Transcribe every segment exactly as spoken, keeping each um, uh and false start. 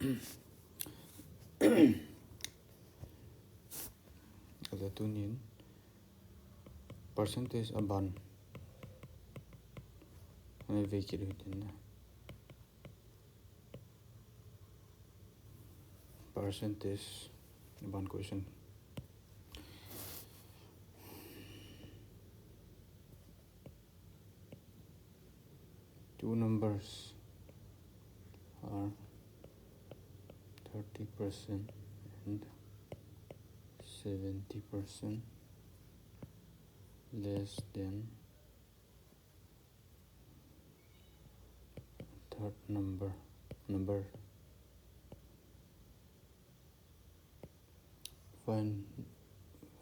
Ata tunin percentage aban ana vekit u hitin na. Percentage aban question. Two numbers are thirty percent and seventy percent less than third number number. Find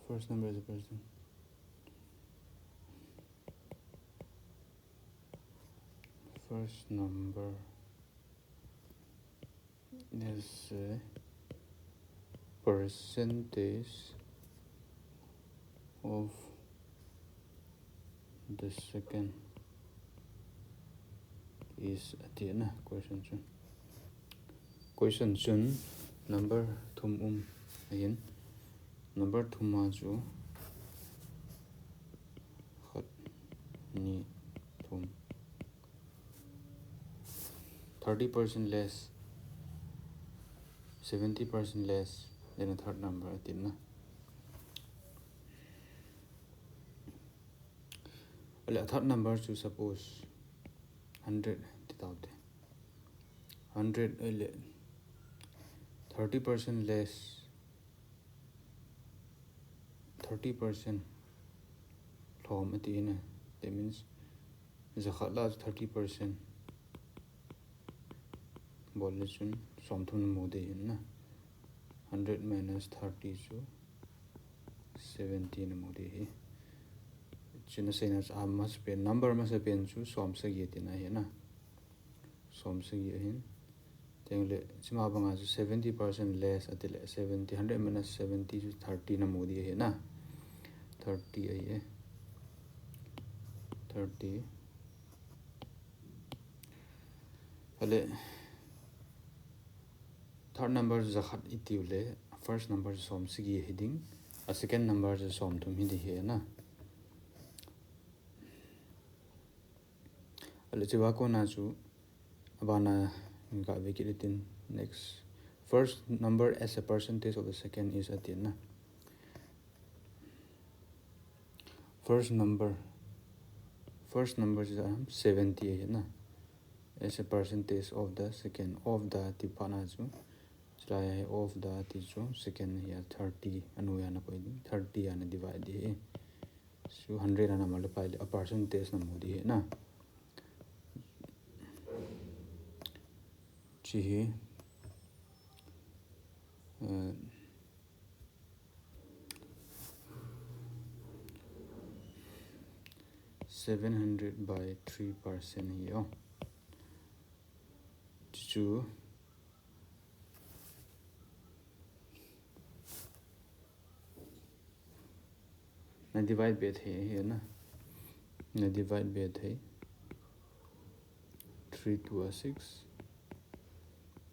first number is a percent. First number is a percentage of the second is ati na question chun. Question chun number thum um ahin, number thum a chu khat, ni, thum, thirty percent less, seventy percent less than a third number ati na. Ale a third number chu suppose hundred ti taute. Hundred ale thirty percent less, thirty percent lhom ati na. That means jakhat lah a thirty percent bol le chun somthum namu ding ahi na. Hundred minus thirty chu seventy namu ding ahi. Chuna seina chu a masapen, number masapen chu somsagi tina ahi na. Somsagi ahin. Tengle chima banga chu seventy percent less ati le seventy, hundred minus seventy chu thirty namu ding ahi na. Thirty ahi e. Thirty. Ale third number chu jakhat itiu le first number chu somsagi hiding, a second number chu somthum hiding ahi na. Ale chua kona chu abana ga vekit u hitin next. First number as a percentage of the second is ati na. First number, first number chu seventy ahi na. As a percentage of the second, of the ti phat na chu, chulai of the ti chu second ahi a thirty, anoiya nakoi ding, thirty a nadivide ding ahi. Chu hundred a namultiply le a percentage namu ding ahi na. Chu hi, uh, seven hundred by three percent ahi o. Chu nadivide be thei ahi na. Nadivide be thei. Three two are six.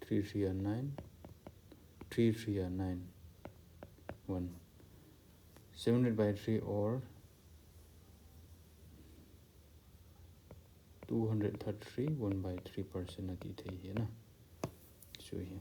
Three three are nine. Three three are nine. One. Seven hundred by three or two hundred thirty-three, one by three percent ati thei ahi na. Chu hi.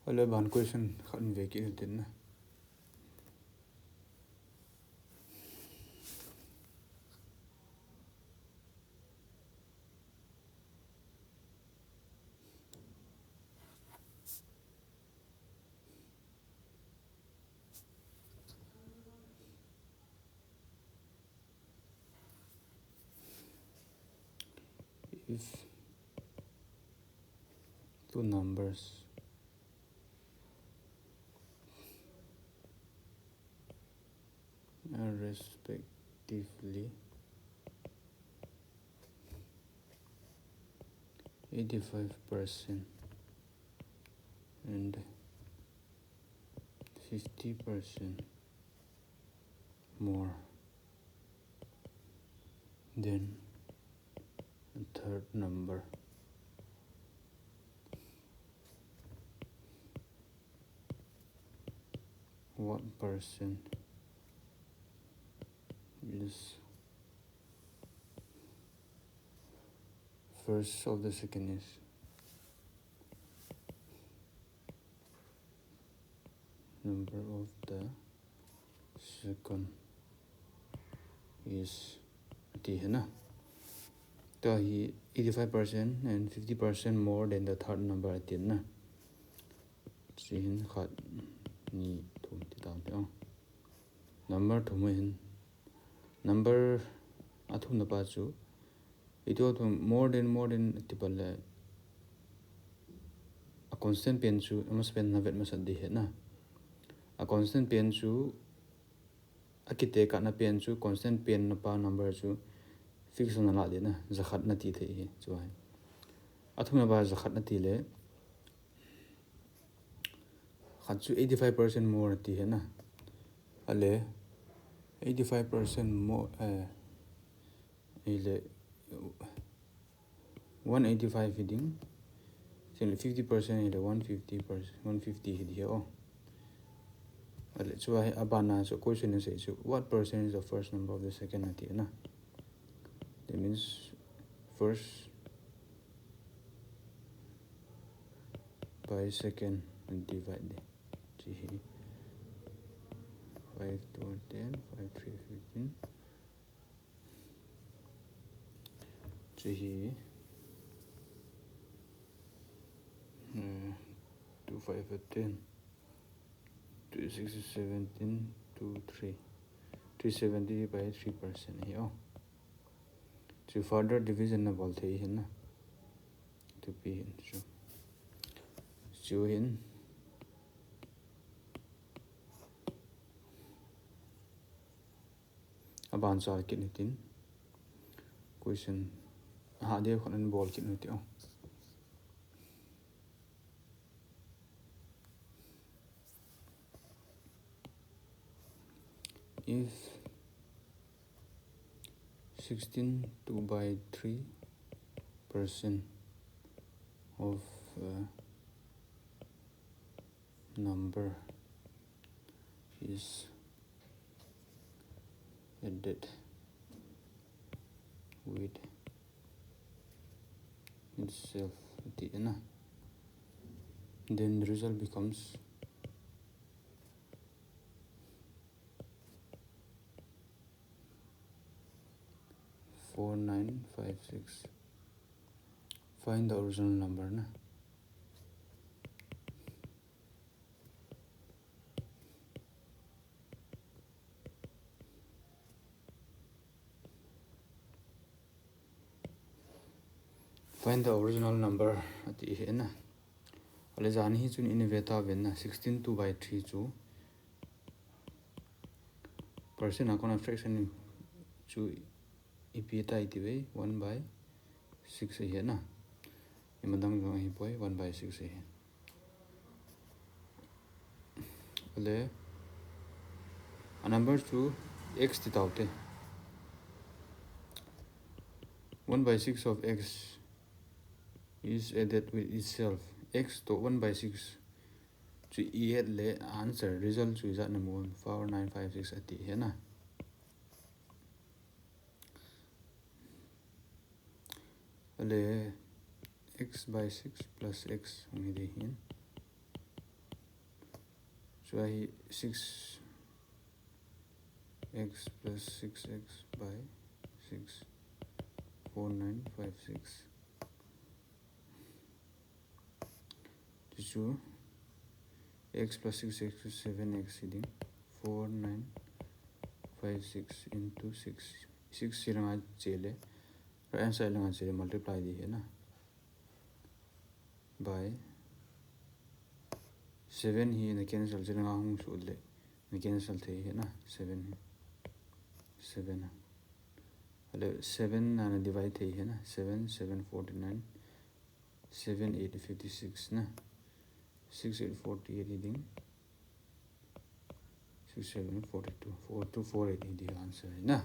Ale ban question khat in vekit u hitin na. If two numbers uh, respectively eighty-five percent and fifty percent more than a third number. What percent is first of the second is number of the second is, ati hi na. Tua hi eighty-five percent and fifty percent more than the third number ati na. Chi hin khat, ni, thum ti tau te. Number thum hin. Number a thumna pa chu, ito thum more than, more than ti pa le, a constant pen chu, a masa pen na vet masat di hi na. A constant pen chu, a kitekahna pen chu, constant pen na pa number chu fix na la di na, zakhat na ti thei hi, chu ahi. A thumna pa zakhat na ti le, khat chu eighty-five percent more ti hi na. Ale, eighty-five percent more, eh, ile, one eighty-five hi ding. Sin le fifty percent ile one fifty percent, one fifty hi di hi o. Ale, chu ahi, abana chu question na sei chu, what percent is the first number of the second ati na. That means first by second and divide di. Chi hi five two ten, five three fifteen. Chi hi, eh, two five ten, two six seventeen, two three, three seventy by three percent hi o. Chu further division na bol thei hin na. Tupi hin chu. Chu hin. Aban chal kit ni tin. Question. Aha, de khon an bol kit ni ti o. If sixteen two by three percent of a number is added with itself, ati na, then the result becomes four nine five six. Find the original number na. Find the original number, ati hi na. Ale, jan hi chun i ve ta ven na, sixteen two by three chu percent a kona fraction chu ipi tai ti ve, one by six ahi na. Ima dang jong ahi poi, one by six ahi. Ale, a number chu x ti tau te. One by six of x is added with itself. X to one by six chu i add le answer, result chu ijat na mu, four nine five six ati hi na. Ale, x by six plus x hung hi di hin. Chu ahi six x plus six x by six, four nine five six. Chu chu x plus six x chu seven x hi ding, four nine five six into six. Six hi langa che le, right hand side langa che le multiply di hi na. By seven hi na cancel, che langa hung suh le na cancel thei hi na, seven hi. seven a. Ahile seven na na divide thei hi na. Seven, seven forty-nine, seven eight fifty-six na. Six eight forty-eight hi ding. Six seven forty-two, four two four eight hi ding answer hi na.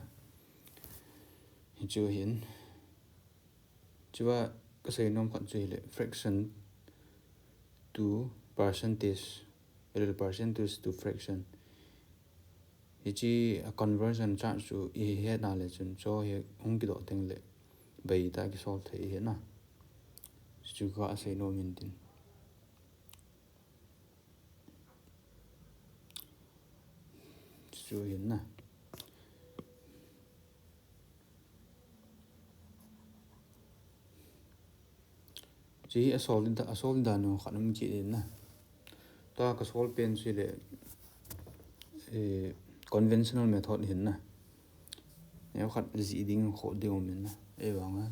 Hichu hin. Chua kasei nom khat chu hile fraction to percentage, ahile percentage to fraction. Hiche a conversion chart chu ihet na le chun chu hi hung kidoh teng le beitah a kisolve thei hi na. Chu kasei nom in tin. Chu hin na. Chu hi a solve dan, a solve dan jong khat um kit in na. Tua ka solve pen chu le, eh, conventional method hin na. Neo khat jih ding kho ding um in na. Ei vang a.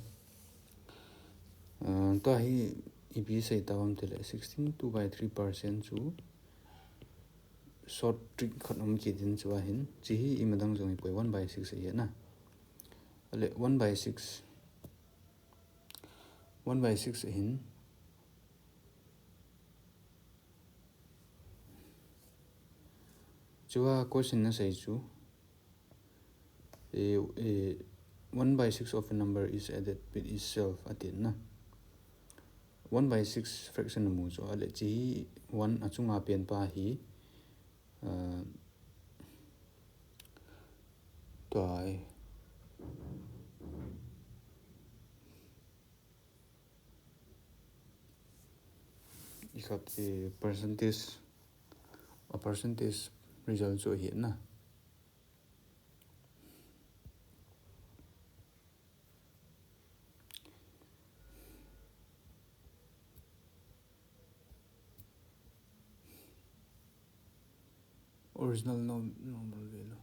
Ah, tua hi ipi sei ta ham tile sixteen two by three percent chu short trick khat um kit in chu ahin. Chu hi ima dang jong hi poi, one by six ahi na. Ahile one by six. One by six ahin. Chua question na sei chu, eh, eh, one by six of a number is added with itself, atin na. One by six fraction amu chu, ahile chu hi one achunga pen pa hi, ah, tua hi. Ikhat, eh, percentage, a percentage result chu ahi na. Original norm-, normal value.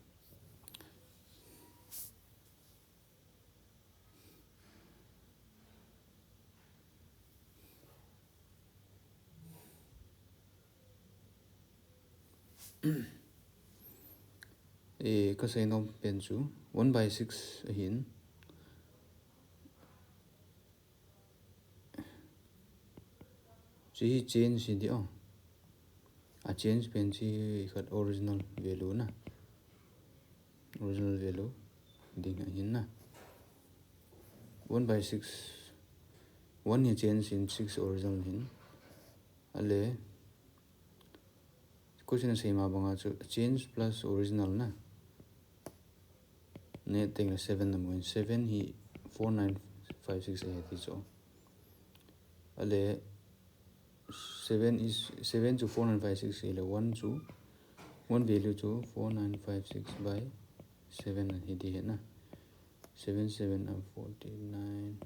Eh, kasei nom pen chu one by six ahin. Chu hi change hi ding o. A change pen chu hi khat original value na. Original value ding ahin na. One by six. One hi change in, six original hin. Ahile, question a sei ma banga chu change plus original na. Neh teng le seven na mu in, seven hi four nine five six ahi ti chu. Ahile, seven is, seven chu four nine five six ahile, one chu, one value chu four nine five six by seven ahi ti hi na. Seven seven are forty-nine,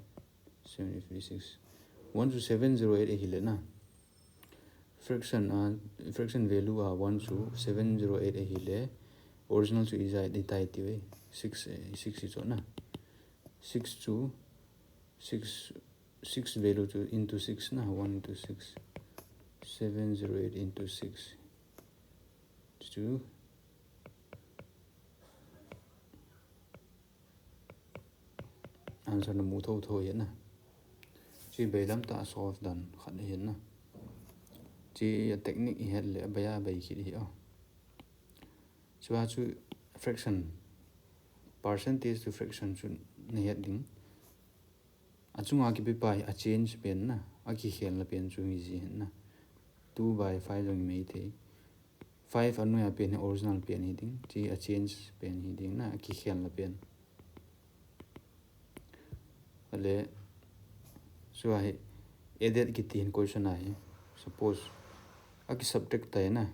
seven fifty-six. One chu seven zero eight ahile na. Fraction a, fraction value a one chu seven zero eight ahile, original chu ijat itai ti ve. Six, eh, six hi chu na. Six chu, six, six value chu into six na, one into six. Seven zero eight into six. Chu answer na mu thotho ahi na. Chu beilam tah a solve dan khat ahi na. Chu a technique ihet le abei abei kit ahi o. Chua chu fraction, percentage to fraction chu nahet ding. Achunga kipe pa hi a change pen na, akikhelna pen chu hi ji hin na. Two by five jong imei thei. Five anoiya pen hi original pen hi ding, chu a change pen hi ding na, akikhelna pen. Ahile, chua hi added kiti hin question ahi. Suppose, aki subtract tai na.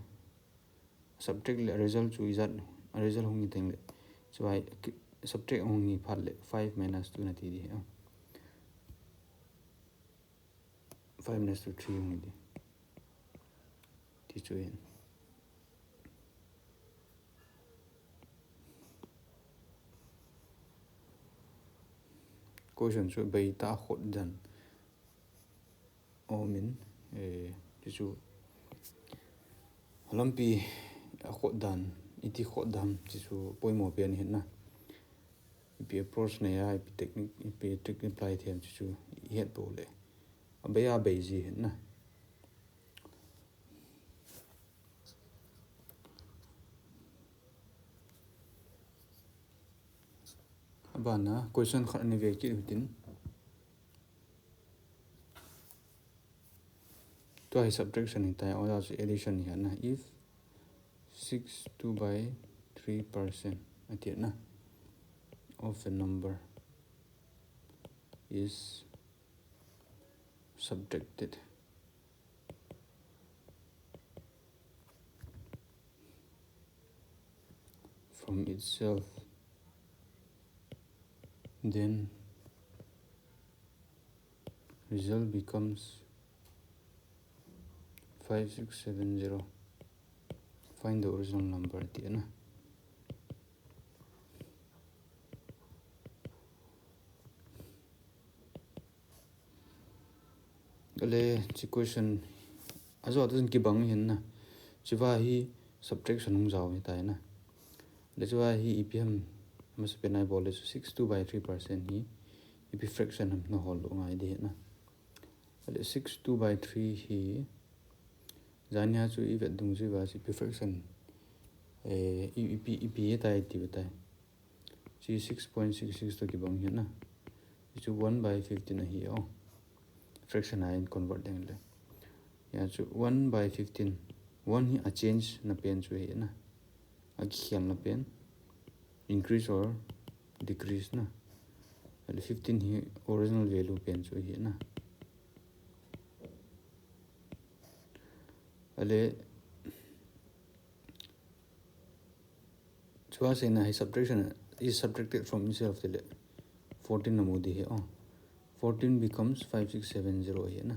Subtract le result chu ijat, result hung hi teng le. Chua hi subtract hung hi phat le five minus two nati ding. Five minus two, three hung hi ding. Ti chu hin. Question chu beitah a khot dan aum in, eh, ti chu lampi a khot dan, iti khot dan, ti chu poimo pen ahi na. ipi approach nei a, ipi technique, ipi trick apply them chu chu i het bou le. A bei a bei ji hin na. A ban a question khat ani ve kit u tin. Tua hi subtraction hi tai, oja chu addition hi na. If six two by three percent ati na of a number is subtracted from itself, then result becomes five six seven zero. Find the original number ati na. Ale, chi question ajo ta chun kibang hin na. Chiva hi subtraction hung jao hi tai na. Le chiva hi ipi ham, masapen a i bol le chu six two by three percent hi ipi fraction ham na hol lou ngai di hi na. Ale six two by three hi, jania chu i vet dung chu iva chu ipi fraction, eh, i, ipi, ipi hi tai ti ve tai. Chi six point six six to kibang hi na. Chu one by fifteen ahi o. Fraction a in convert ding le. Ya chu one by fifteen. One hi a change na pen chu hi na. A kikhel na pen. Increase or decrease na. Ale fifteen hi original value pen chu hi na. Ale Chua seina hi subtraction is subtracted from itself ti le fourteen na mu di hi o. Fourteen becomes five six seven zero hi na.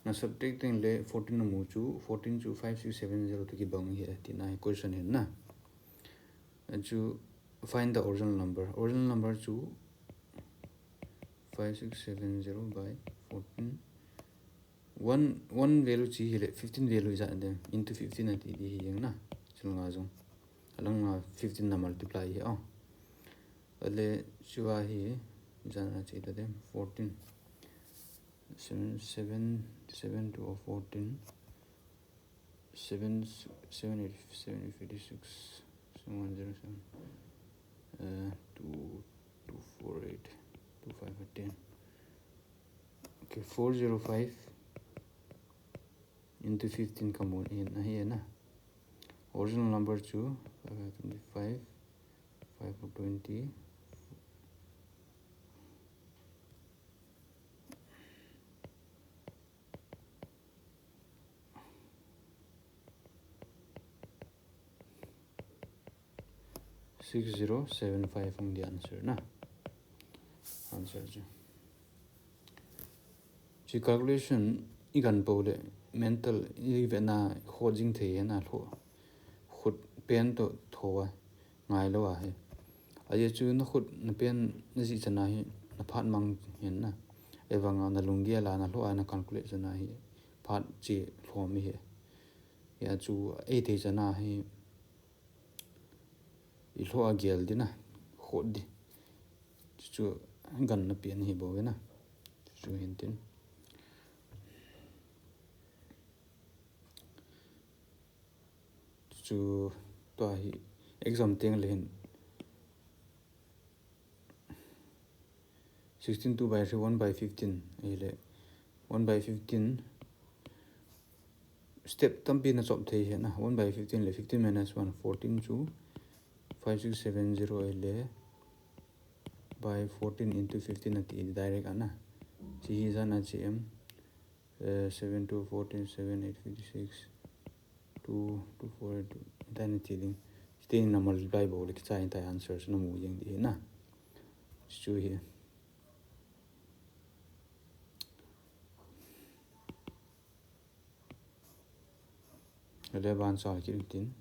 Na subtract teng le fourteen na mu chu, fourteen chu five six seven zero to kibang hi ti na hi question hin na. Chu find the original number. Original number chu five six seven zero by fourteen. One, one value chi hi le fifteen value ija de into fifteen ati di hi jeng na. Chil nga jong. Alang nga fifteen na multiply hi o. Ale chua hi jan a chi ta de fourteen. Seven, seven, seven two fourteen. Seven, seven eight, seven eight fifty six, seven one zero seven. Uh, two, two four eight, two five ten. Okay, four zero five into fifteen kamu in ahi na. Original number chu five twenty five, five twenty. Six zero seven five hung di answer na. Answer chu. Chi calculation i gan po le mental i ve na kho jing thei na lho. Khut pen to tho a ngai lo a he. A ye chu na khut na pen na ji chana hi na phat mang hin na. Evang a na lunggel a na lho a na calculate chana hi phat chi lhom hi he. Ya chu ei thei chana hi i lho a gel di na, khot di. Chu chu gan na pian hi bo na. Chu chu hin tin. Chu chu tua hi exam teng le hin sixteen two by three, one by fifteen, ahile one by fifteen step tampi na chop thei hi na, one by fifteen le fifteen minus one, fourteen chu five six seven zero ahile by fourteen into fifteen ati direct a na. Chi hi jan a chi em, eh, seven two fourteen, seven eight fifty six, two two four eight, tua na ti ding. Chuteng na multiply bol le kichai tai answer chu na mu jeng di hi na. Chu hi. Eleven chal kit tin.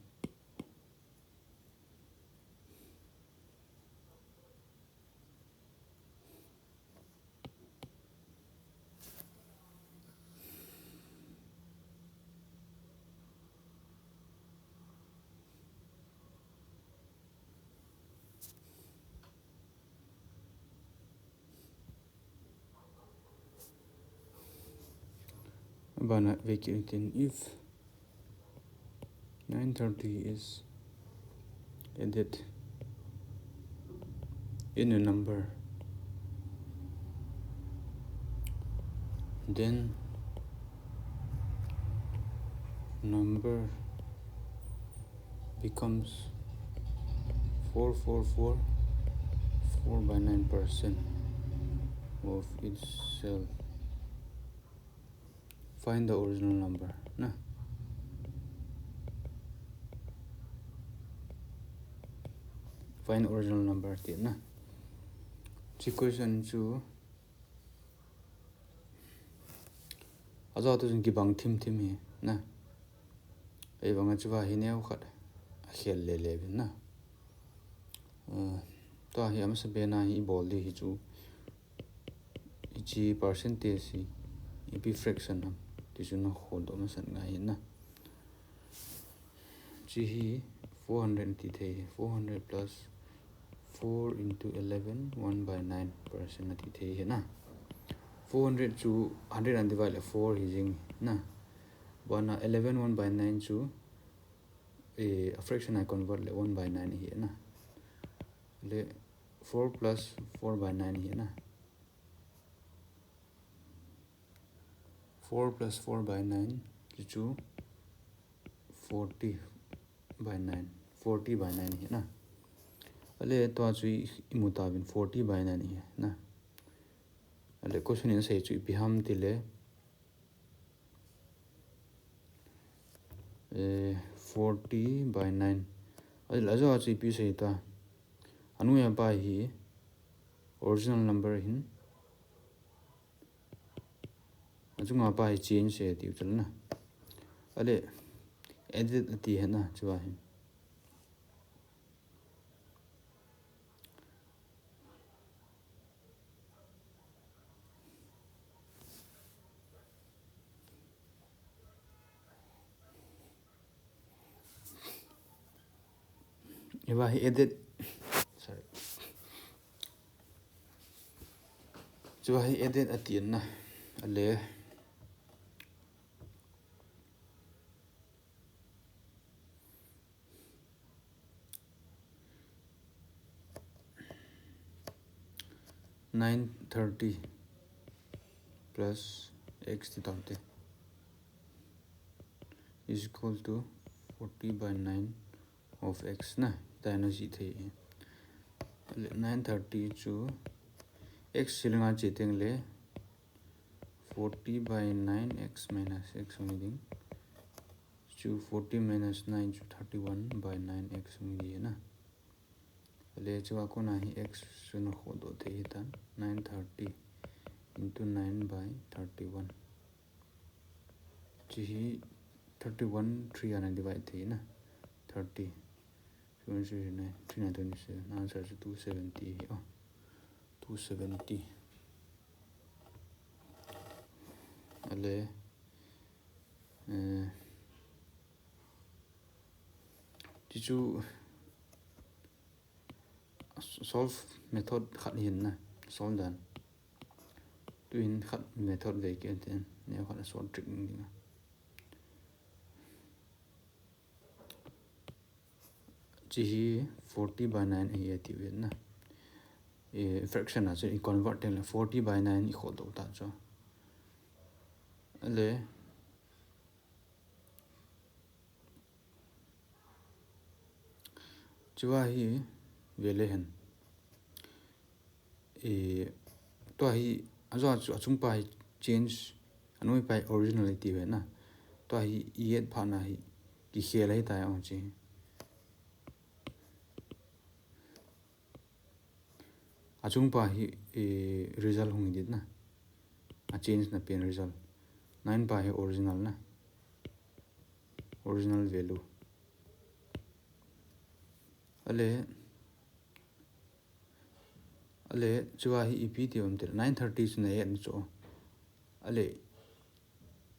Bana vekit in, if nine thirty is added in a number, then number becomes four four four, four by nine percent of itself. Find the original number na. Find original number ti na. Chi question chu ajo tu jin kibang thim thim hi na. Ei bang a chu va hi neo khat a khel le le vin na. Uh, tua hi amasa bena hi i bol di hi chu, hichi percentage hi ipi fraction ham ti chu na kholdoh masat ngai hi na. Chi hi four hundred ti thei, four hundred plus four into eleven, one by nine percent na ti thei hi na. Four hundred chu hundred and divide le four hi jing na. Bana eleven one by nine chu, eh, a fraction a convert le one by nine hi na. Le four plus four by nine hi na. Four plus four by nine, chu chu forty by nine, forty by nine hi na. Ale tua chu i, i mu ta vin forty by nine hi na. Ale question in sei chu ipi ham ti le, eh, forty by nine. Ale ajo chu ipi sei ta. Anu ya pa hi original number hin. Achunga pa hi change e tiu chal na. Ale added ati hi na, chua hin. Hiva hi added, sorry. Hiva hi added ati na. Ale nine thirty plus x ti tam te is equal to forty by nine of x na, tai na ji thei. Le nine thirty chu x silinga che teng le forty by nine x minus x hung ding. Chu forty minus nine chu thirty-one by nine x hung di na. Le chu a kona hi x chu na khodoh thei hi tan, nine thirty into nine by thirty-one. Chi hi thirty-one three ana divide thei na. Thirty. Seven three nine, three nine twenty-seven. Answer chu two seventy hi, oh. Two seventy. Ale, eh, chi chu solve method khat hin na, solve dan. Tu hin khat method ve kit in, neo khat a solve trick ding a. Chi hi forty by nine ahi ati ve na. E, fraction a chu i convert teng le forty by nine i khodoh ta chu. Ale, chua hi ve le hen. E, tua hi, ajo chu achung pa hi change, anoi pa hi original ti ve na. Tua hi i et pha na hi kikhel ahi tai ang chi. Achung pa hi, eh, result hung hi dit na. A change na pen result. Nine pa hi original na. Original value. Ale, ale, chua hi ipi ti um til. Nine thirty chu na et na chu. Ale,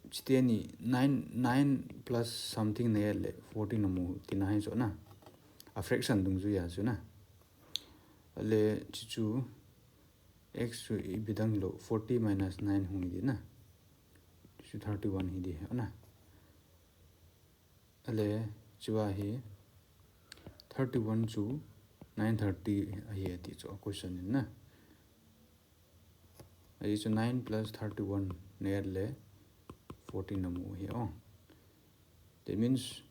chite ni nine, nine plus something na et le fourteen na mu ti na hi chu na. A fraction dung chu ya chu na. Ale, chi chu x chu ipi dang lo, forty minus nine hung hi di na. Chu thirty-one hi ding ahi na. Ale, chua hi thirty-one chu nine thirty ahi ati chu a question in na. Ahi chu nine plus thirty-one na et le fourteen namu hi o. That means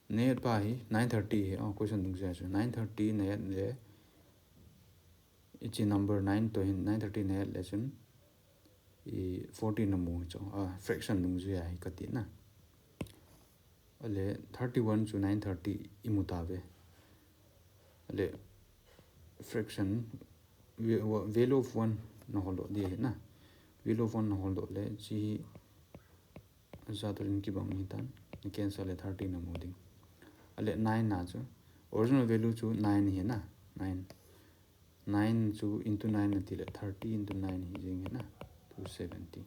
na et pa hi nine thirty hi o, question dungjuia chu nine thirty na et le, hiche number nine toh hin nine thirty na et le chun i fourteen namu hi chu, a, fraction dungjuia hi kati na. Ale thirty-one chu nine thirty imu tauve. Ale fraction, va-, va-, value of one na holdoh ding ahi na. Value of one na holdoh le hiche hi ja toh in kibang ahitan, na cancel le thirty namu ding. Ale nine na chu, original value chu nine ahi na, nine. Nine chu into nine nati le thirty into nine hi jing ahi na, two seventy.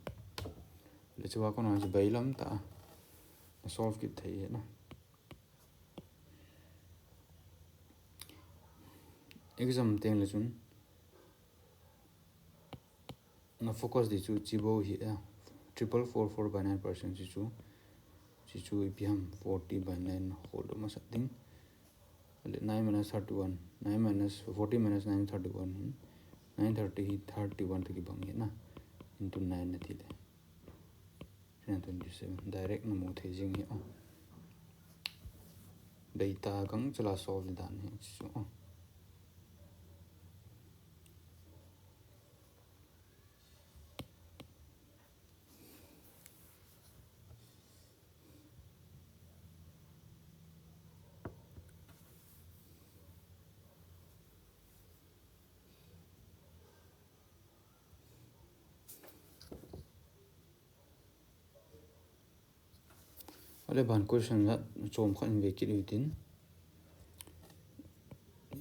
Le chua kona chu bailam tah a na solve kit thei ahi na. Exam teng le chun na focus ding chu hiche bou hi a, triple four four by nine percent hiche chu, hiche chu ipi ham forty by nine holdoh masat ding. Ale nine minus thirty-one, nine minus, forty minus nine thirty-one hin, nine thirty hi thirty-one toh kibang ahi na, into nine nati le. Three hundred twenty-seven, direct namu thei jing ahi o. Data gang chula solve dan hi chu o. Ale ban question la chom khat in ve kit u hitin.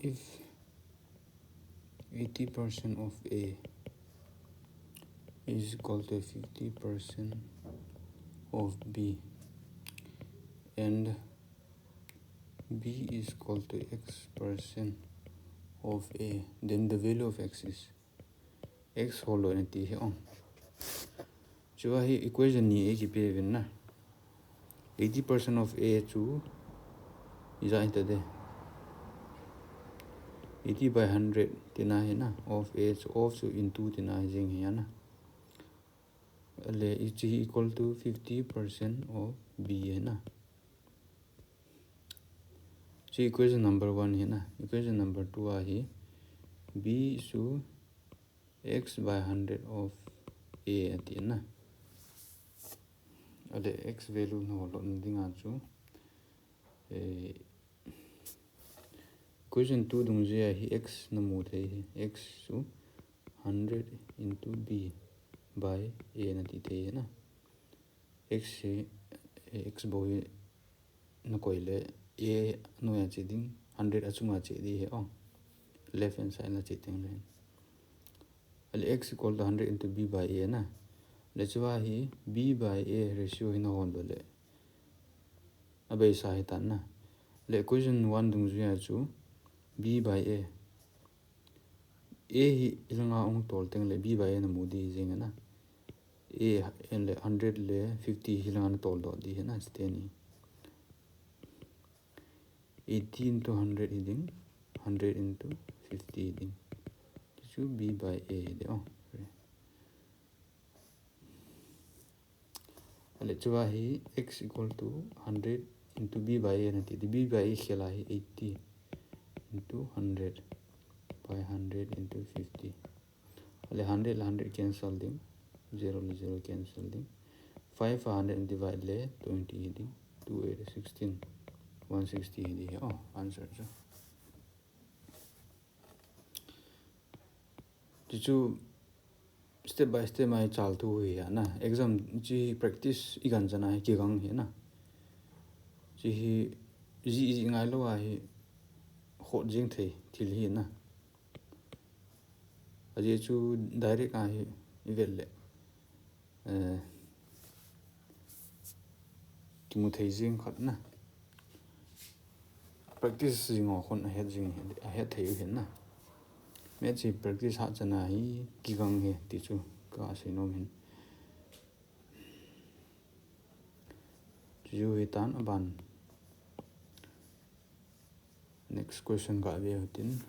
If eighty percent of A is equal to fifty percent of B and B is equal to X percent of A, then the value of X is, X holdoh in ati ahi o. Chua hi equation ni eiki pe uvin na. Eighty percent of A chu ijat hita de. Eighty by hundred tina ahi na, of A chu, of chu into tina ahi jing ahi na. Ale hiche hi equal to fifty percent of B ahi na. Hiche equation number one ahi na. Equation number two a hi B chu X by hundred of A ati na. Ale X value na holdoh na dinga chu, eh, equation two dungjuia hi X namu thei hi, X chu hundred into B by A nati thei ahi na. X hi, eh, X bou hi na koi le A noiya che ding, hundred achunga che ding ahi o. Left hand side la che teng le. Ale X equal to hundred into B by A na. Le chua hi B by A ratio hi na holdoh le, abeisa ahitan na. Le equation one dungjuia chu B by A. A hi hilanga ahung tol teng le B by A namu ding ahi jing ahi na. A le hundred le fifty hilanga na toldoh ding ahi na, chuteni. Eighty into hundred hi ding, hundred into fifty hi ding. Hichu B by A hi ding, oh, sorry. Ale chua hi X equal to hundred into B by A nati ding, B by A khel a hi eighty into hundred by hundred into fifty. Ale hundred le hundred cancel ding, zero le zero cancel ding. Five a hundred divide le twenty hi ding, two eight sixteen, one sixty hi ding ahi, oh, answer chu. Chuchu step by step a i chal thu hi ahi na. Exam chi practice i gan chan a hi kigang ahi na. Chi hi ji, ji ngai lou a hi hot jing thei thil ahi na. Ajeh chu direct a hi i vet le, eh, kimu thei jing khat na. Practice jing ho khun ahet jing, ahet thei u ahi na. Maths hi practice hah chan a hi kigang ahi ti chu ka sei nom ahi. Ju hitan aban. Next question ga ve hitin.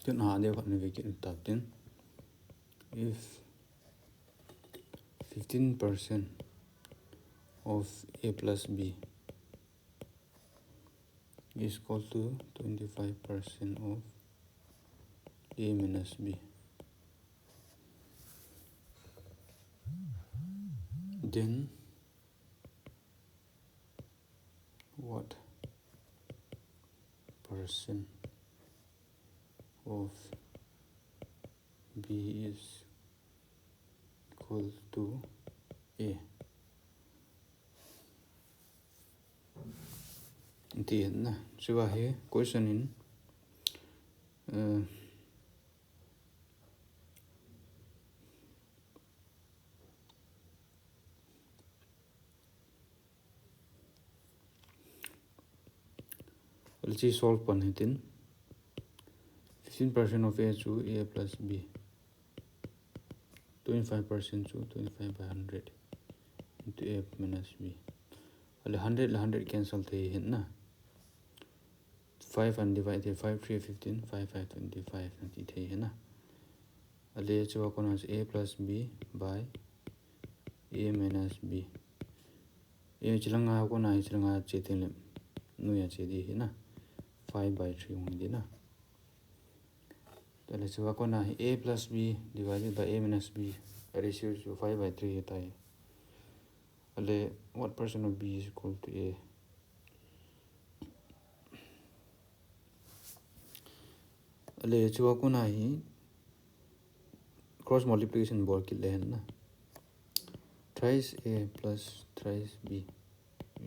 Tun a deu khat na ve kit tatin. If fifteen percent of A plus B is equal to twenty-five percent of A minus B, then what percent of B is equal to A? Ti na. Chua hi question in, uh, Let's see, solve pan hitin. Fifteen percent of A chu A plus B. Twenty-five percent chu twenty-five by hundred into A minus B. Ale hundred le hundred cancel thei hin na. Five an divide thei, five three fifteen, five five twenty-five na ti thei hin na. Ale chua kona chu A plus B by A minus B. A chilanga kona hi chilanga che tin le. Nuia che di hi na. Five by three hung di na. Tale chua kona hi A plus B divided by A minus B. A ratio chu five by three hi tai. Ale what percent of B is equal to A? Ale chua kona hi cross multiplication bol kit le hin na. Thrice A plus thrice B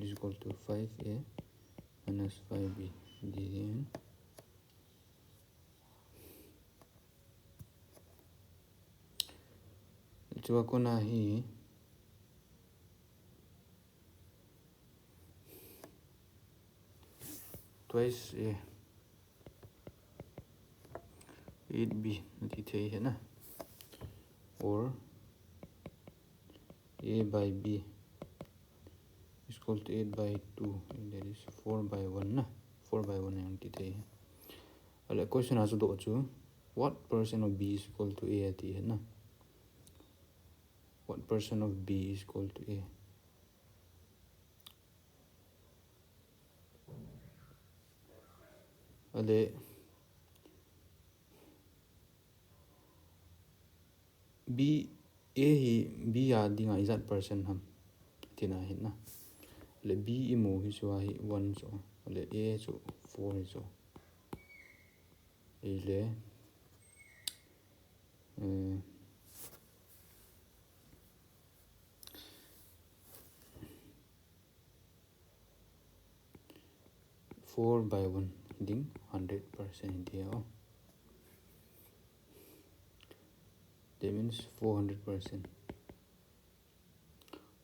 is equal to five A minus five B. Di hin. Chua kona hi twice A, eight B na ti thei hin na. Or A by B is equal to eight by two, and that is four by one na. Four by one na ti thei. Ale question a chu doh chu, what percent of B is equal to A ti hin na. What percent of B is equal to A? Ale B, A hi B a dinga ijat percent ham tina hin na. Ale B imu hi chu a hi one chu. Ale A chu four hi chu. Ile, eh, four by one ding, hundred percent ding, oh. That means four hundred percent.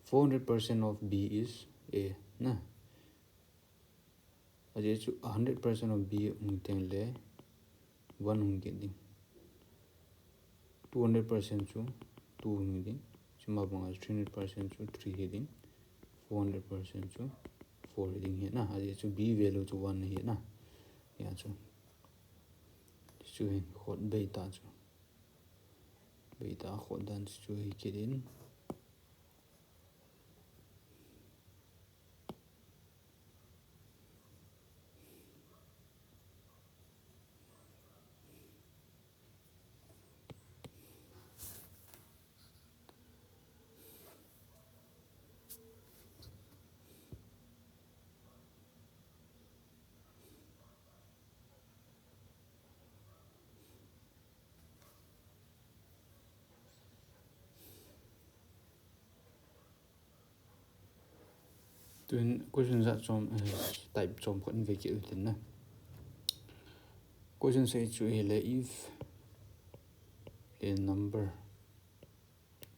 Four hundred percent of B is A na. Ajeh chu hundred percent of B hung teng le one hung kit ding. Two hundred percent chu two hung ding. Chuma banga three hundred percent chu three hi ding. Four hundred percent chu four hi ding hi na. Ajeh chu B value chu one hi na. Hia chu. Chu hin khot bei ta chu. Bei ta khot dan chu hi kit in. Tun question jat chom, eh, type chom khat in ve kit u tin na. Question sei chu hile, if A number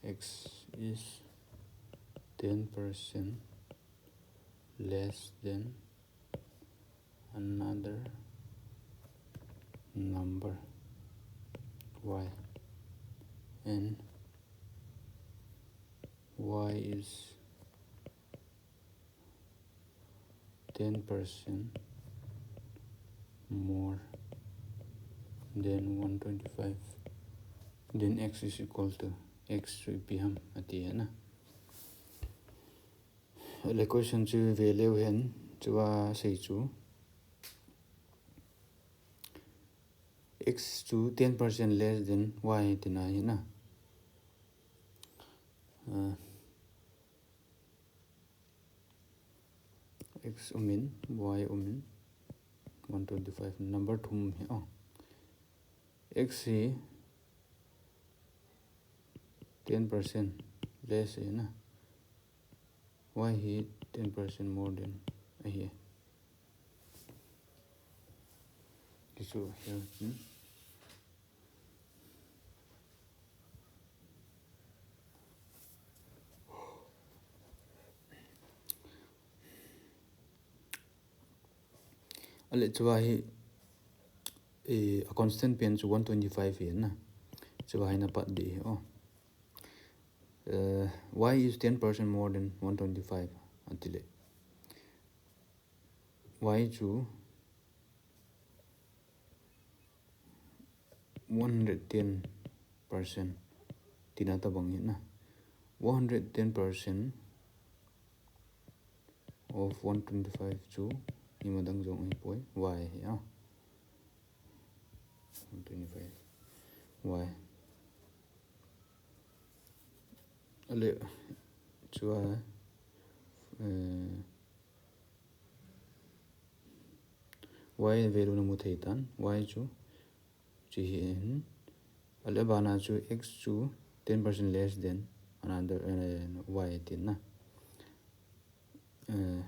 x is ten percent less than another number y, and y is ten percent more than one twenty-five, then x is equal to, x chu ipi ham ati na. Le question chu ve leu hen, chu asei chu x chu ten percent less than y tina hi na. Uh, x umin, y umin, one twenty-five, number thum hi, oh. X hi ten percent less hi na. Y hi ten percent more than ahi. Kisu here. Hmm? Ale chua hi, eh, a constant pen chu one twenty-five hi na. Chua hi na pat di hi, oh. Uh, y is ten percent more than one twenty-five ati le. Y chu one hundred ten percent tina tabang hi na. One hundred ten percent of one twenty-five chu ima dang jong hi poi, y hi a. One twenty-five. Y. Ale, chua, eh, y value na mu thei tan, y chu, chu hi hin. Ale bana chu x chu ten percent less than another, eh, y tin na. Eh,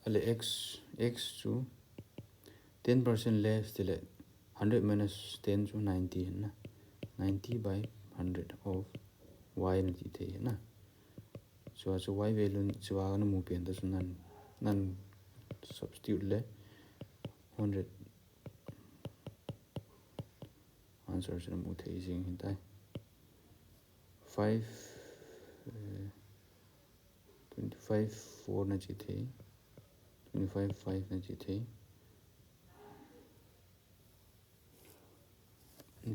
Ale x, x chu ten percent less tile hundred minus ten chu ninety hin na. Ninety by hundred of y na ti thei hin na. Chua chu y value chua na mu pen ta chu nan, nan substitute le hundred answer chu na mu thei jing hin tai. Five, eh, twenty-five four na chi thei. Twenty-five five na chi thei.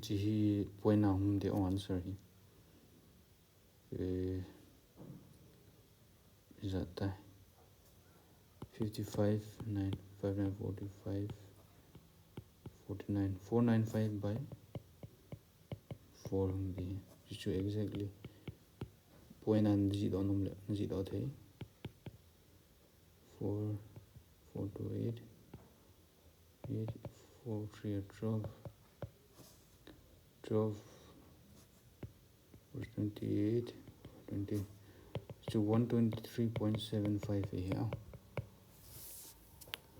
Chi hi point na hum de answer hi. Eh, Ijat tai. Fifty-five, nine, five nine forty-five, forty-nine, four nine five by four hung di. Chu chu exactly point an ji do num le, ji do thei. Four, four two eight. Eight, four, three, twelve. Twelve, twenty-eight, twenty. So one twenty-three point seven five here.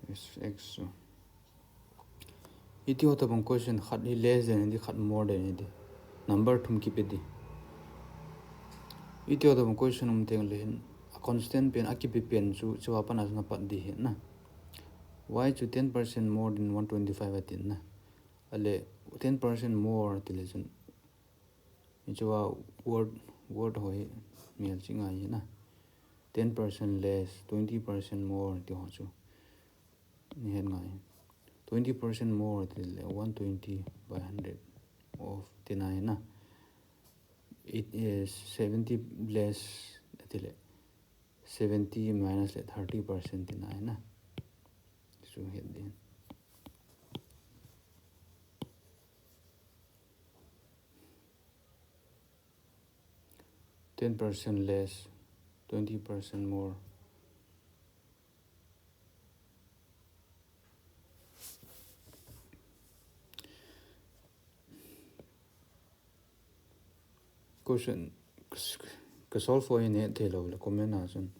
Yes, x. So. Iti ho tabang question khat hi less than di, khat more than di. Number thum kipe di. Iti ho tabang question um teng le hin a constant pen a kipe pen chu, chu apa na chu na pat di hin na. Y chu ten percent more than one twenty-five atin na. Ale ten percent more ti le chun. Ni chu a word, word ho hi mel chi ngai na. Ten percent less, twenty percent more ti ho chu. Ni het ngai. Twenty percent more ti le one twenty by hundred of ti nai na. It is seventy less ti le. Seventy minus le thirty percent ti nai na. Chu het din. Ten percent less, twenty percent more. Question ka solve ho hi na het thei lou le comment a chun.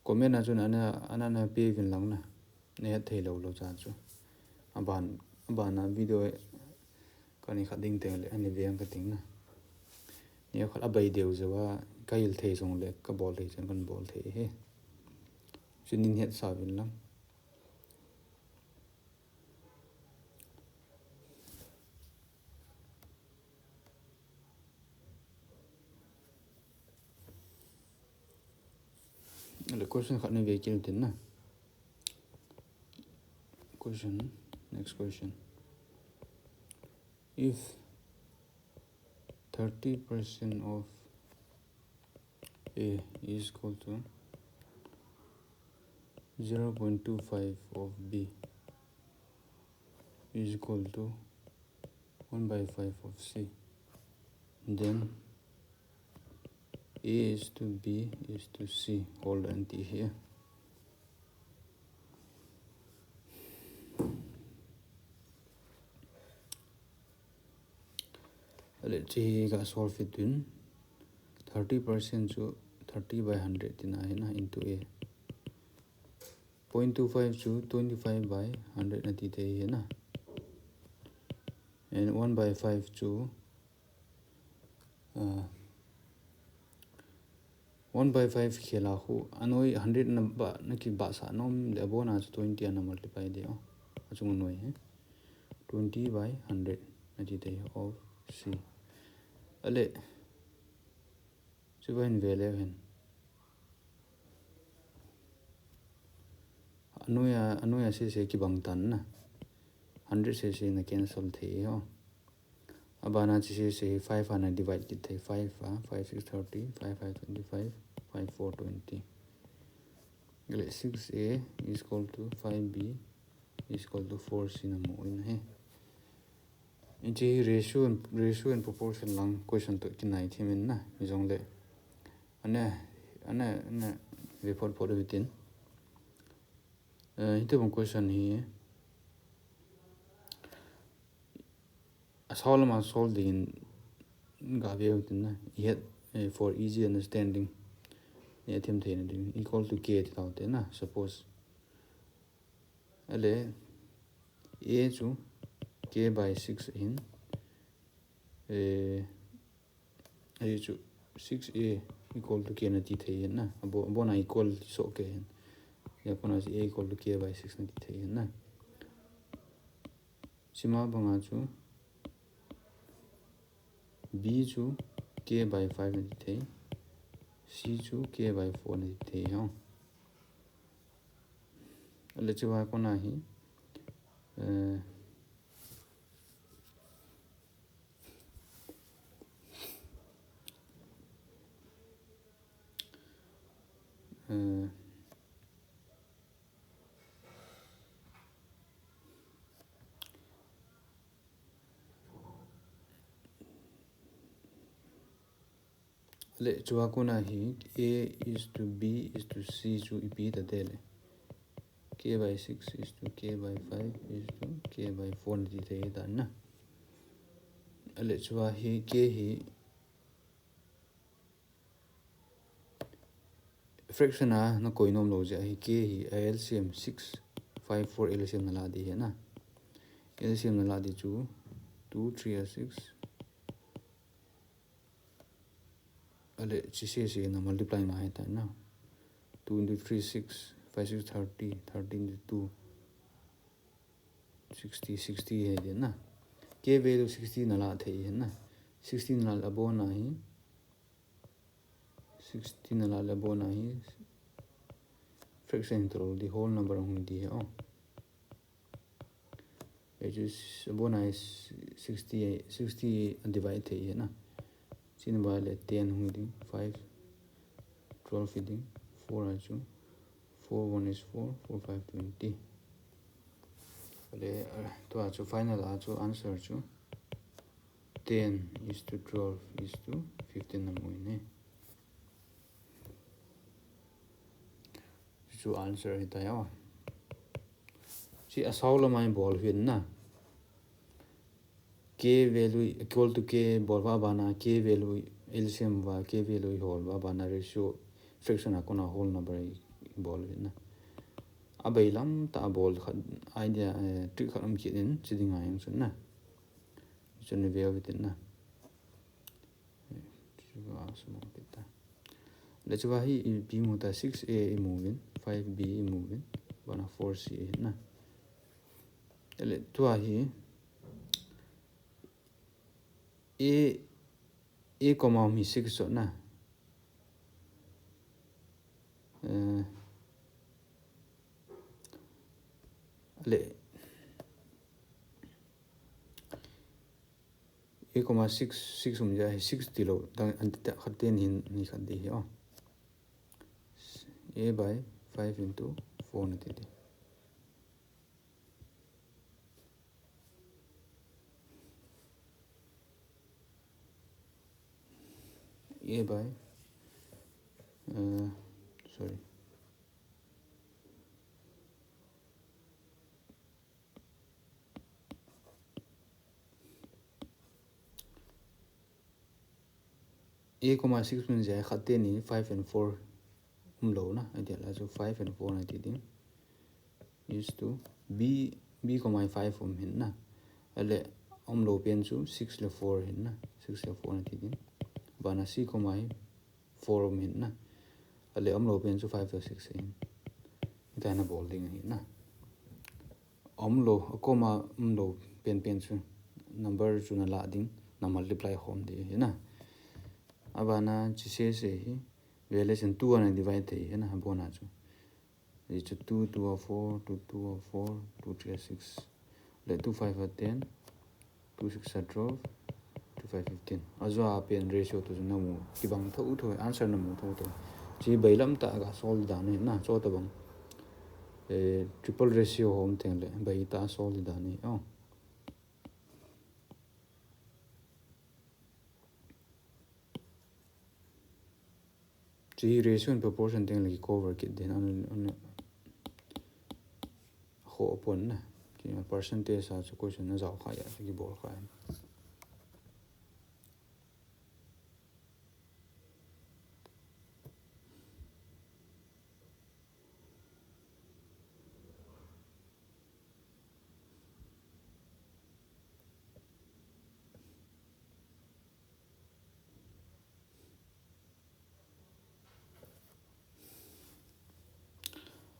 Comment a chun ana, ana na pe vin lang na. Na het thei lou lou cha chu. Aban Abana video kani khat ding teng le ani veng ka ting na. Ni khat abai deu jeh a ka hil thei jong le ka bol thei chen kan bol thei hi. Chunin het sa vin lang. Le question khat ni ve kit tin na. Question, next question. If thirty percent of A is equal to zero point two five of B is equal to one by five of C, then A is to B is to C, hold on ti hi. Let's see, ka solve it in. Thirty percent chu thirty by hundred tina hi na, into A. Point two five chu twenty-five by hundred nati thei hi na. And one by five chu, uh, one by five khel a khu, anoi hundred na ba, na kibahsah nom le abona chu twenty ana multiply ding o. Achung anoi hi. Twenty by hundred nati thei of C. Ale. Chuva hin ve leu hen. Anoiya, anoiya sese kibang tan na. Hundred sese na cancel thei ho. Abana chu sese five ana divide kit thei, five a, five six thirty, five five twenty-five, five four twenty. Gale six A is equal to five B is equal to four C na mu in he. Hiche hi ratio and, ratio and proportion lang question toh kinai thim in na, hijongle. Ana, ana, ana, ve phot phot u hitin. Eh, hitabang question hi. Asao lama solve dingin ga ve u hitin na. I het, eh, for easy understanding. Ni athim theina ding. Equal to K ti tau te na, suppose. Ale, A chu K by six hin, eh, A chu six A equal to K nati thei hin na. Abo, abona equal so K hin. Ya kona A equal to K by six nati thei hin na. Chima banga chu B chu K by five nati thei. C chu K by four nati thei ho. Ale chuva kona hi, eh, eh, Le, chuva kona hi A is to B is to C chu ipi ta te le. K by six is to K by five is to K by four nati thei ta na. Ale, chuva hi K hi fraction a na koi nom lou jeh a hi K hi a L C M six, five, four L C M na la di hi na. L C M na la di chu two, three a six. Ale, chi sese na multiply ma hi ta na. Two into three, six, five six thirty, thirty into two, sixty, sixty hi di na. K value sixty na la thei hi na. Sixty na la abona hi. Sixty na la le abona hi. Fraction to di whole number hung di hi o. Which is abona is sixty, sixty divide thei hi na. China ba le ten hung ding, five, twelve ding, four a chu, four one is four, four five twenty. Le, uh, tua chu final a chu answer chu ten is to twelve is to fifteen na mu in he. Chu answer hi ta ya. Chi asao lama i bol hin na. K value equal to K bol va bana K value L C M va K value i hol va bana ratio fraction a kona whole number i bol hin na. abailam tah a bol khat idea, eh, trick khat um kit in, chi ding a jong chun na. Chun ni veu tin na. Chu a sum kit ta. Le chu a hi ipi mu ta, six A i mu vin, five B i mu vin, bana four C na. Le chu a hi A, A comma mi six so na. Eh, le A comma six, six um ja hi six ti lo, dang an ta khat ten hin ni khat di hi, oh. A by five into four na ti di. A by, uh, sorry. A comma six min ja khat te ni five and four um lo na, a dia la chu five and four na ti ding. Is to B, B comma five um hin na. Ale um lo pen chu six le four hin na. Six le four na ti ding. Bana C comma four um hin na. Ale um lo pen chu five le six hin. Ita na bol ding hin na. Um lo, a comma um lo pen pen chu number chu na la ding, na multiply khom ding hin na. Abana chi se se hi, valuation two ana divide thei hin na, abona chu. Hi chu two two a four, two two a four, two three a six. Le two five a ten, two six a twelve, two five fifteen. Ajo a pen ratio tu na mu, kibang tho tho, answer na mu tho tho. Chi bailam ta ga solve dan ni na, cho ta bang. Eh, triple ratio hom teng le, bai ta solve dan ni. Oh. Chi ratio and proportion teng le ki cover kit den an, an ho pon na. Chi percentage a chu question na jao kha ya, chu ki bol kha ya.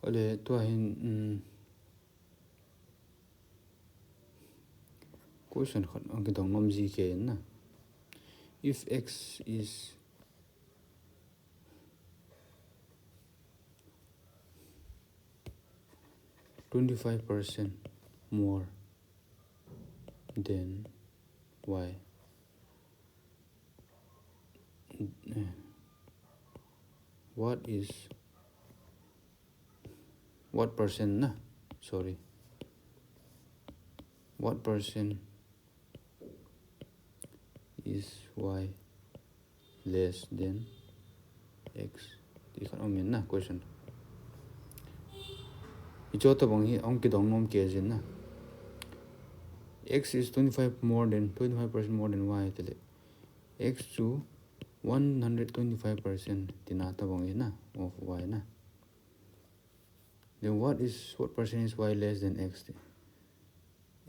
Ale, tua hin, um, question khat, ang kitong nom ji ke na. If X is twenty-five percent more than Y, what is, what percent na? Sorry. What percent is Y less than X? Ti khat um in na question. Hicho tabang hi ong kidong nom ke jin na. X is twenty-five more than, twenty-five percent more than Y tile. X chu one hundred twenty-five percent tina tabang hi na of Y na. Then what is, what percent is Y less than X ti?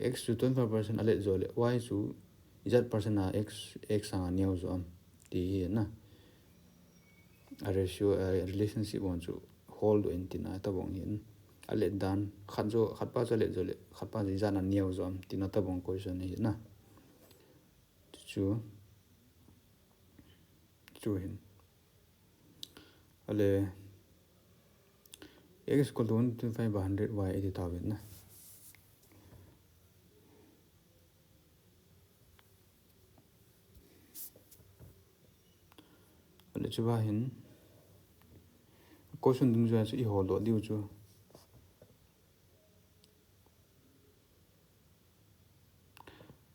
X chu twenty-five percent alet jo le, Y chu ijat percent a X, X anga neo jo am ti hi na. A ratio, a relationship on chu hold in tina tabang hin. Alet dan, khat jo, khat pa chu alet jo le, khat pa chu ijat a neo jo am tina tabang question hi na. Chu, chu hin. Ale, X equal to one twenty-five by hundred Y iti tauvin na. Ale, chuva hin. Question dungjuia chu i hol doh diu chu.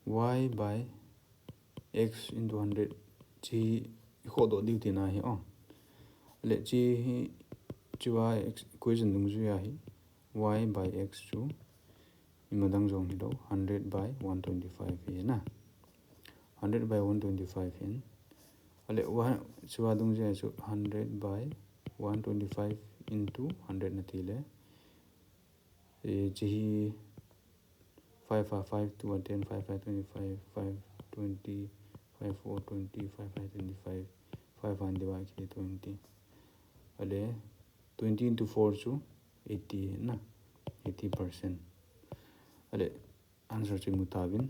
Y by X into hundred chi i khoh doh diu tina hi, oh. Le chi hi, chi Y X equation dungjuia hi, Y by X chu, ima dang jong hi lo, hundred by one twenty-five hi na. Hundred by one twenty-five hin. Ale, wa, chi Y dungjuia chu, hundred by one twenty-five into hundred na ti le. Eh, hiche hi five a five two a ten, five five twenty-five, five twenty, five four twenty, five five twenty-five, five hundred divide kit twenty. Ale, twenty into four chu eighty na, eighty percent. Ale, answer chu imu tauvin,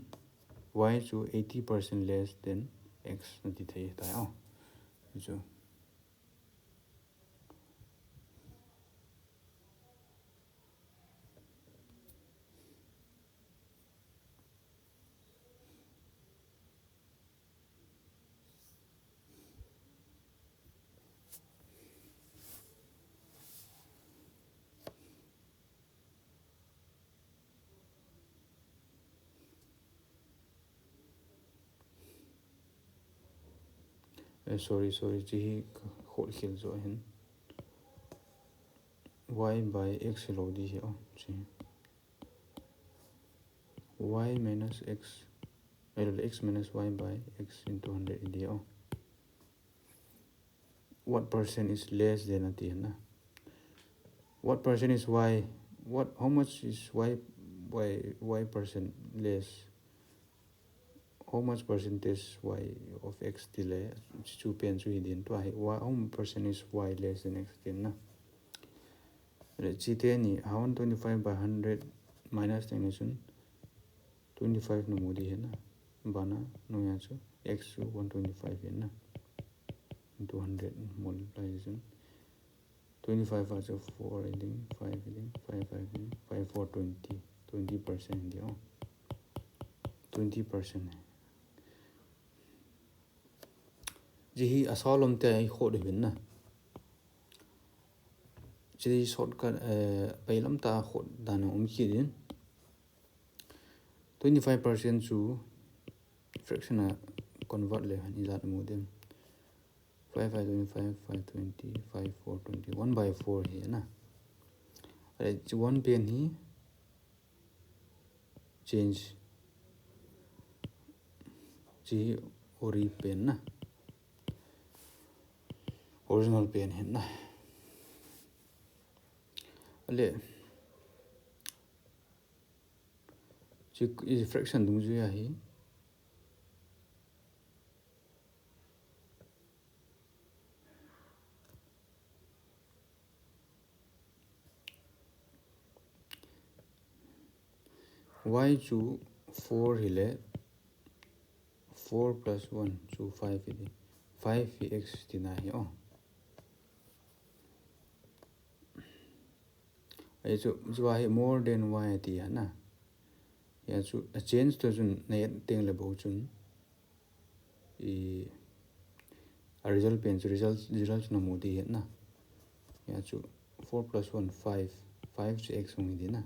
y chu eighty percent less than x nati thei tai o. Chu. Eh, sorry, sorry, hiche hi ka khol khel jo hin. Y by x hilou di hi o, hiche. Y minus x, eh, x minus y by x into hundred hi di o. What percent is less than ati na? What percent is y? What, how much is y, y, y percent less? How much percentage y of x ti le, chu pen chu hi din tua hi, y, how much percent is y less than x ti na? Le, hiche teni, a one twenty-five by hundred minus teng ni chun, twenty-five namu di hi na. Bana, noiya chu, x chu one twenty-five hi na. Into hundred multiply chun, twenty-five a chu four hi ding, five hi ding, five, five hi ding, five, four, twenty. Twenty percent hi di o. Twenty percent. Hiche hi asol um te i khol diu hin na. Hiche hi shortcut, eh, bailam tah a khol dan um kit in. Twenty-five percent chu fraction a convert le hin ijat mu dem. Five five twenty-five, five twenty, five four twenty, one by four hi na. Ale, hiche one pen hi change. Hiche ori pen na. Original pen hi na. Ale, hiche i fraction dungjuiya hi. Y chu four hi le, four plus one chu five hi di. Five hi x tina hi o. Ahi chu, chu hi more than y ati a na. Hia chu, a change to chun, na add teng le bou chun. I, a result pen chu, result, result chu namu di hi na. Hia chu, four plus one, five. Five chu x hung hi di na.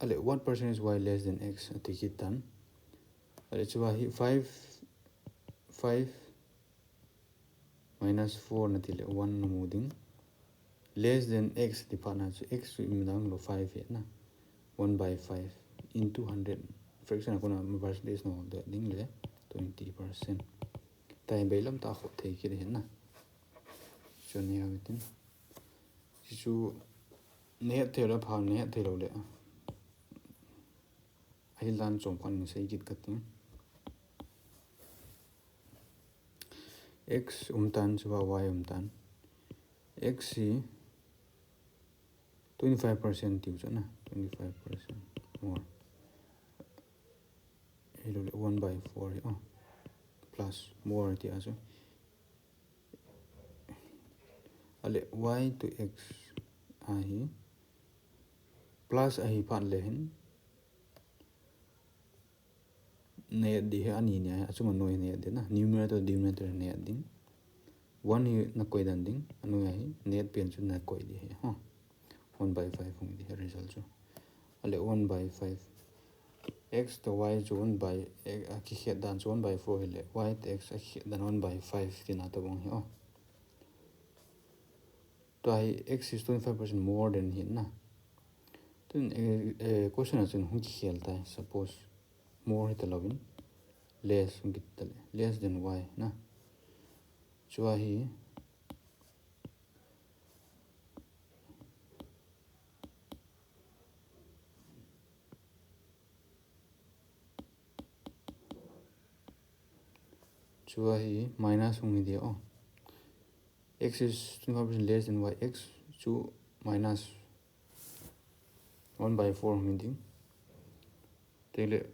Ale, what percent is y less than x? Ati kit tan. Ale, chu hi five, five, minus four nati le one namu ding. Less than x ti phat na chu x chu imu dan lou, five hi na. One by five into hundred. Fraction a kona percentage na hol ding le twenty percent. Tua hi bailam tah a khol thei kit hi na. Chu nei hou tin. Hichu na het thei le pha, na het thei lou le. Ahil dan chom khat in sei kit kate. X um tan, chu a y um tan. X hi twenty-five percent tiu chu na, twenty-five percent more. Hilou le one by four hi, oh, plus more tia chu. Ale y to x ahi plus ahi phat le hin na add di hi ani ni ahi, achunga noi na add di na, numerator denominator na add ding. One hi na koi dan ding, anoi ahi, na add pen chu na koi di hi, ha. One by five hung di hi result chu. Ale one by five. X to y chu one by, a kikhet dan chu one by four hile, y to x a kikhet dan one by five tina tabang hi, oh. Tua hi x is twenty-five percent more than hi na. Tun, eh, eh, question a chun hung kikhel tai, suppose more hita louvin, less hung kit ta le, less than y na. Chua hi, Chu ahi minus hung hi dia. X is twenty-five percent less than y, x chu minus one by four hung hi ding. Tele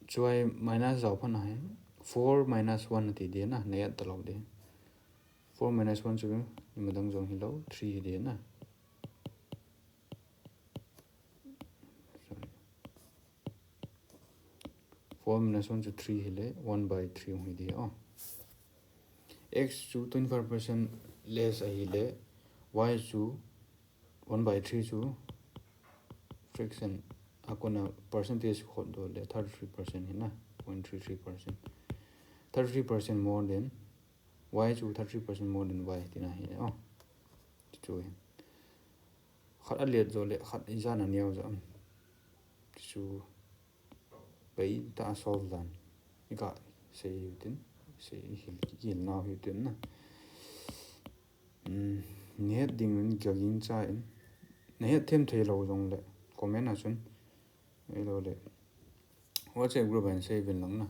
chu ahi minus jao phat na hi four minus one ati dia na, na add talou dia. Four minus one chu imadang jong hilou, three hi dia na. Four minus one chu three hile, one by three hung hi dia. Oh. X chu twenty-five percent less ahile, y chu one by three chu fraction, a kona percentage khot doh le thirty-three percent hina, point three three percent. Thirty-three percent more than y chu thirty-three percent more than y tina hi. Oh. Chu hi. Khat alet jo le khat ijat a neo jo am. Chu pai ta solve dan. Ika sei hiu tin, sei hil, hil nau hiu tin na. Hmm, nahet ding in kaging cha in. Nahet them thei lou jong le comment a chun. Ei lou le WhatsApp group a hin sei vin lang na.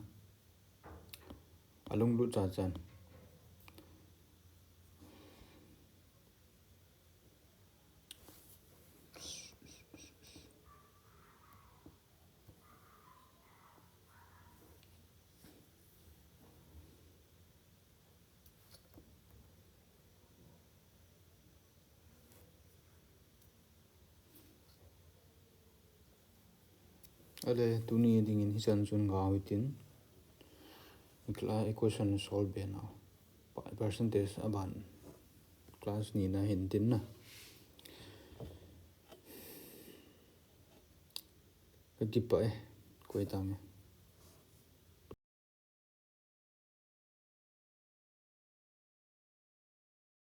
Alunglut cha chan. Ale, tuni dingin hichan chun ngau hitin. Class equation solve be nau. Pa-, percentage aban. Class ni na hin tin na. Kakipah e. Koi tang e.